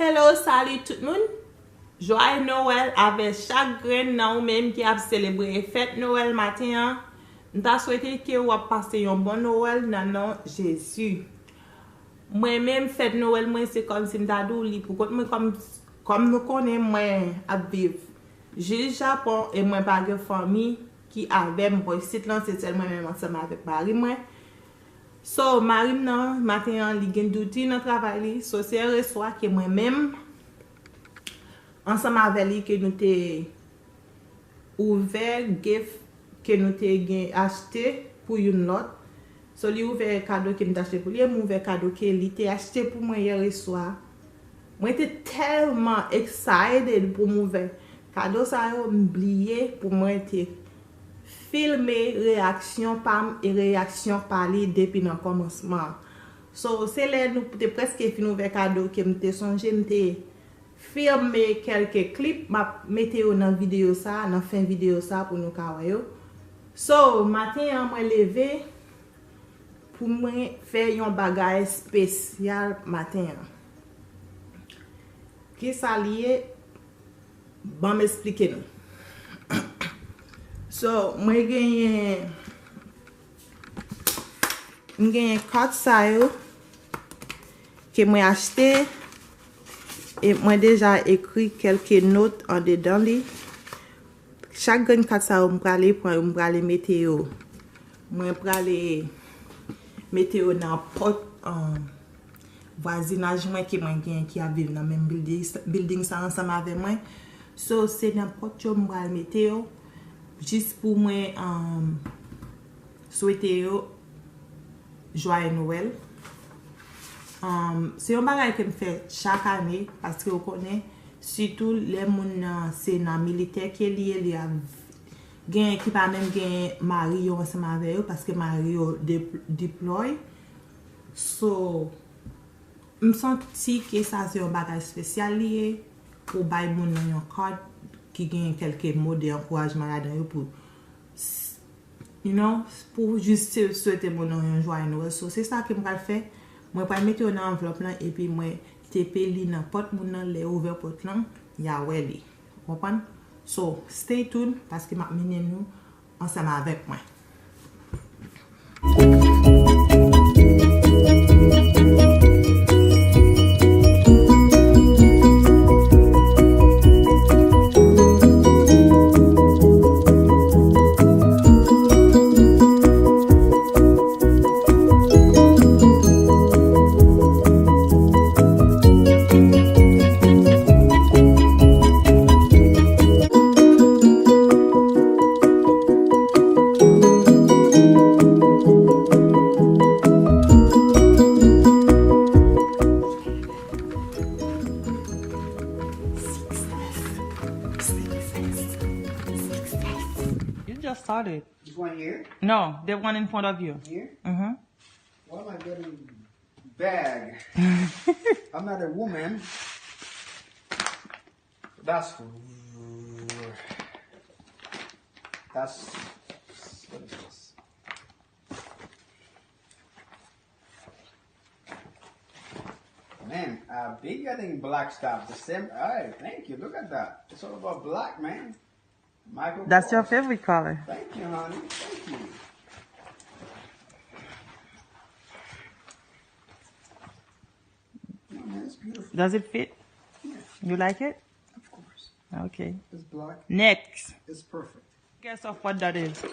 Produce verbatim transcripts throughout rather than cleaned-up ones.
Hello, salut tout moun. Joyeux Noël avè chak grenn nan ou menm ki ap selebre fèt Noël maten an. M ta swete ke w ap pase yon bon Noël nan non Jezi. Mwen menm, fèt Noël mwen, se kòmsi m ta di w li pou kont mwen, kòm, kòm nou konnen, mwen ap viv jis Japon e mwen pa gen fanmi ki avè m bò isit lan, se sèl mwen menm ansanm avèk mari mwen. So, mari m nan, maten an, li gen duty nan travay li. So, se yèreswa ke mwen menm, ansanm avè li, ke nou te ouvè gift ke nou te gen achte pou youn lòt. So, li ouvè kado ke m te achte pou li, e m ouvè kado ke li te achte pou mwen yèreswa. Mwen te tèlman excited pou m ouvè kado sa yo, m bliye pou mwen te filme reyaksyon pa m e reyaksyon pa li depi nan kòmansman. So, se lè nou te prèske fin ouvè kado ke m te sonje, m te filme kèlke clip, m ap mete yo nan videyo sa, nan fen videyo sa pou nou ka wè yo. So, maten an, mwen leve pou mwen fè yon bagay espesyal maten an. Kisa li ye? Ban m esplike nou. So, mwen genyen, m genyen kat sa yo ke mwen achte, e mwen deja ekri kèlke not andedan li. Chak grenn kat sa yo, m prale pran yo, m prale mete yo. Mwen prale mete yo nan pòt, um, vwazinaj mwen ke mwen gen ki ap viv nan menm building, building sa ansanm avè mwen. So, se nan pòt yo m pral mete yo, jis pou mwen, um, swete yo Joyeux Noël. Um, se yon bagay ke m fè chak ane, paske w konnen, sitou lè moun nan se nan militè ke li ye, li ap genyen ki pa menm gen mari yo ansanm avè yo, paske mari yo de-, deploy. So, m santi ke sa se yon bagay espesyal li ye, pou bay moun nan yon card ki gen kèlke mo de ankourajman ladan yo pou s-, you know, pou jis se-, swete moun nan yon jwaye Nwèl. So, se sa ke m pral fè. Mwen pral mete yo nan anvlòp lan, epi mwen tepe li nan pòt moun nan, lè yo ouvè pòt lan, y a wè li. Ou konprann? So, stay tuned, paske m ap mennen nou ansanm avèk mwen. You just started. This one here? No, the one in front of you. Here? Mm-hmm. Why am I getting bag? I'm not a woman. That's, that's, what is this? Man, I've been getting black stuff. The same. All right, thank you. Look at that. It's all about black, man. Michael Kors. That's your favorite color. Thank you, honey. Thank you. Oh, man, it's beautiful. Does it fit? Yeah. You like it? Of course. Okay. It's black. Next. It's perfect. Guess of what that is.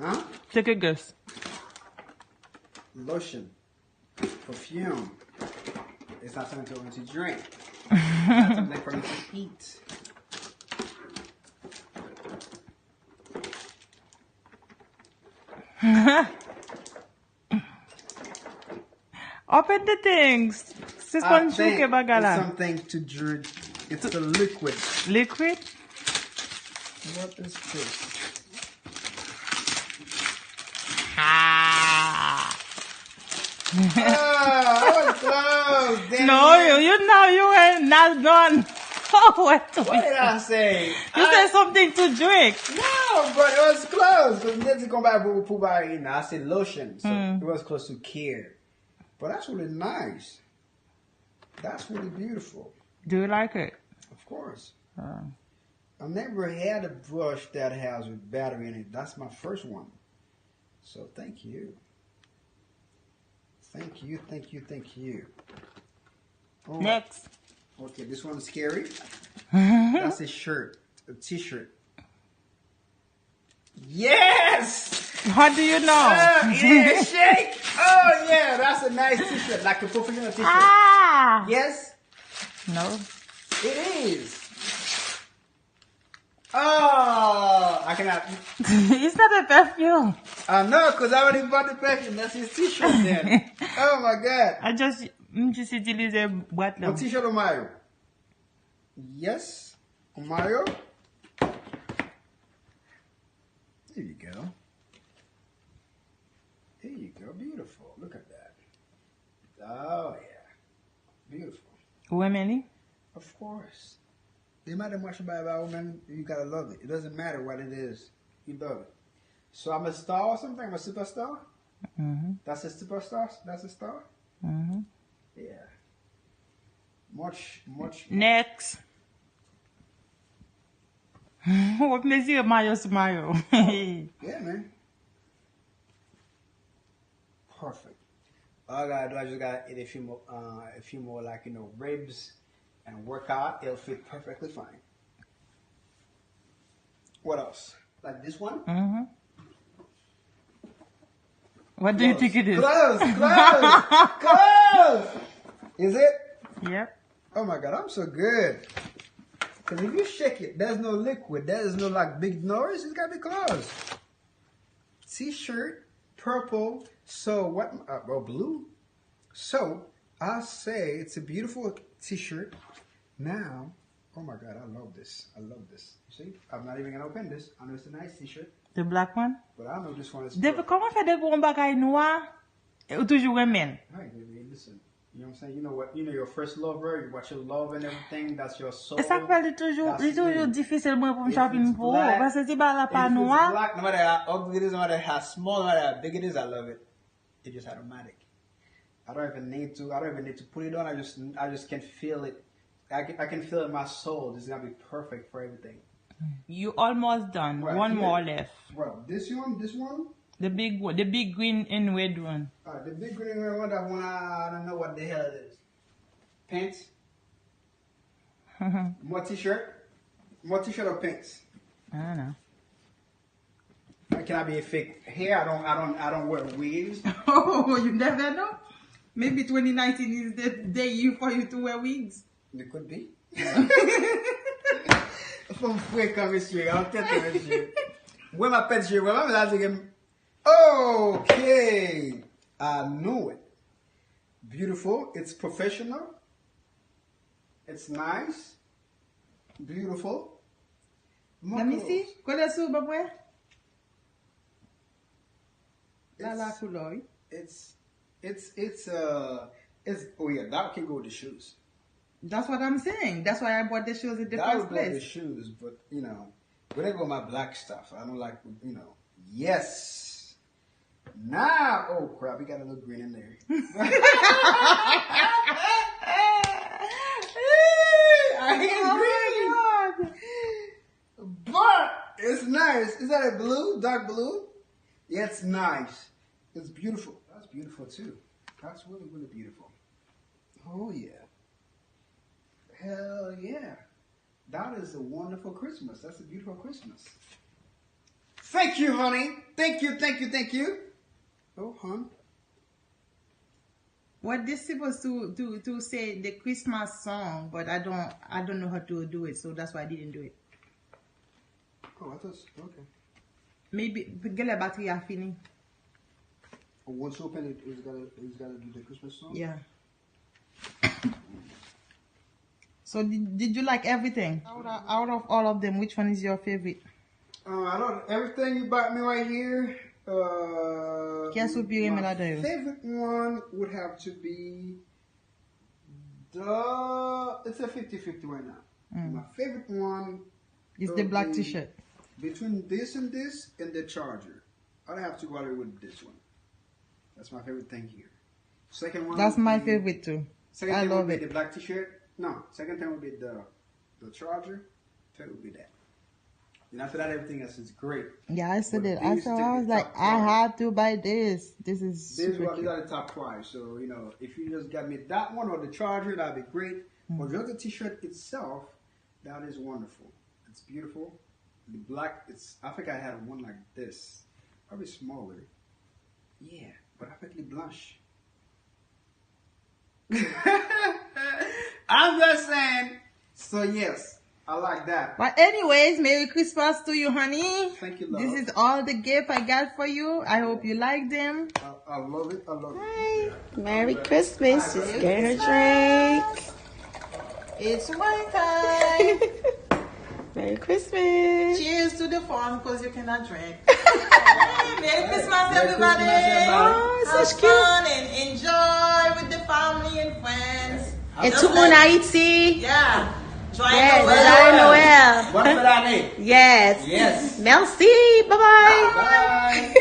Huh? Take a guess. Lotion. Perfume. It's not something to drink. It's not something for me to eat. Open the things. Sispann chouke bagay la. I think it's something to drink. It's a liquid. Liquid? What is this? Ah. Oh, I was close. Damn. No, you, you now you were not done. Oh, what? What did I say? You said something to drink. No, but it was close. Because m te di konpa pou, pou bagay la, I said lotion. So it was close to care. But that's really nice. That's really beautiful. Do you like it? Of course. Uh, I never had a brush that has a battery in it. That's my first one. So thank you. Thank you, thank you, thank you. Oh, Next. Okay, this one's scary. That's a shirt, a t-shirt. Yes! How do you know? Uh, yeah, shake! Oh yeah, that's a nice t-shirt, like a professional t-shirt. Ah! Yes? No. It is. Oh, I cannot. It's not a perfume. I know, because I already bought the perfume. That's his t-shirt then. Oh my God. I just, m just itilize bwat la. Yon t-shirt Omayo. Yes. Omayo. There you go. There you go. Beautiful. Look at that. Oh yeah. Beautiful. Ou renmen li? Of course. They matter much about about women, you gotta love it. It doesn't matter what it is. You love it. So I'm a star or something? I'm a superstar? Mhm. That's a superstar? That's a star? Mhm. Yeah. Much, much. Next. W ap mezire mayo sou mayo. Yeah, man. Perfect. All I gotta do, I just gotta eat a few more, uh, a few more, like, you know, ribs and work out. It'll fit perfectly fine. What else? Like this one? Mhm. What do you think it is? Close, close, close. Is it? Yep. Oh my God, I'm so good. Because if you shake it, there's no liquid, there's no like big noise. It's gotta be closed. T-shirt, purple. So what? Uh, oh, blue. So I say it's a beautiful T-shirt. Now, oh my God, I love this. I love this. You see, I'm not even gonna open this. I know it's a nice T-shirt, The black one? But I know this one is. Depi, kòman fè depi yon bagay nwa, ou toujou renmen? Hey, baby, listen. You know what I'm saying? You know what? You know your first lover. You watch your love and everything. That's your soul. E sa k fè li toujou, li toujou difisil mwen pou m chwazi pou ou. Paske ti bagay la pa nwa. Black, no matter how ugly it is, no matter how small, no matter how big it is, I love it. It just automatic. I don't even need to. I don't even need to put it on. I just, I just can feel it. I can, I can feel it in my soul. This is gonna be perfect for everything. You almost done. Right, One yeah. More left. Bro, this one, this one, The big one, the big green and red one. Uh, the big green and red one, that one, I don't know what the hell it is. Pants? More t-shirt? More t-shirt or pants? I don't know. Uh, Can I be a fake hair? I don't, I don't, I don't wear wigs. Oh, you never know. Maybe twenty nineteen is the day you for you to wear wigs. It could be. Fanm frekan, mesye, an tèt, mesye. Mwen, m ap pèt je, mwen, mwen, la, se ke m-, okay. I knew it. Beautiful. It's professional. It's nice. Beautiful. More Let me see. clothes. Kote sou, ban mwen. La, la, It's, koulè, wi. it's, it's, it's, uh, it's, oh yeah, that can go with the shoes. That's what I'm saying. That's why I bought the shoes in the That first would go with the place. Shoes, but, you know, we didn't go with my black stuff. I don't like, you know. Yes. Now, oh crap, we got a little green in there. I hate green. Oh my God. But it's nice. Is that a blue? Dark blue? Yeah, it's nice. It's beautiful. That's beautiful too. That's really, really beautiful. Oh yeah. Hell yeah. That is a wonderful Christmas. That's a beautiful Christmas. Thank you, honey. Thank you, thank you, thank you. Oh, hon. What this supposed to, to, to say the Christmas song, but I don't, I don't know how to do it, so that's why I didn't do it. Oh, I thought, okay. Maybe, genlè batri a fini. Once you open it, it's gotta, it's gotta do the Christmas song. Yeah. So did, did you like everything? Out of, out of all of them, which one is your favorite? Uh, I don't, everything you bought me right here. Uh, Kiyès ou pi renmen ladan yo? My favorite one would have to be the. It's a fifty fifty right now. Mm. My favorite one It's the would black be t-shirt. Between this and this and the charger, I'd have to go with this one. That's my favorite thing here. Second one. That's would my be- favorite too. Second I thing love would be it. The black t-shirt. No, second thing would be the the charger. Third would be that. And after that, everything else is great. Yeah, I said But it. I these saw. take I was the like, top I priority. have to buy this. This is These super were these cute. are the top priority. So you know, if you just got me that one or the charger, that'd be great. But just the T-shirt itself, that is wonderful. It's beautiful. The black, it's. I think I had one like this, probably smaller. Yeah, but I think the blanche. I'm just saying. So yes, I like that. But anyways, Merry Christmas to you, honey. Thank you, love. This is all the gift I got for you. I hope you like them. I, I love it. I love it. Hi. Merry Christmas. She's getting her drink. It's wine time. Merry Christmas. Cheers to the fun, because you cannot drink. Merry Christmas, Merry everybody. Christmas, everybody. Oh, Have such cute. Fun and enjoy with the family and friends. Et tout le monde Haïti. Yeah. Joyeux Yes, Noël. Joyeux Noël. Bonne fin d'année. Yes. Yes. Merci. Bye bye. Bye.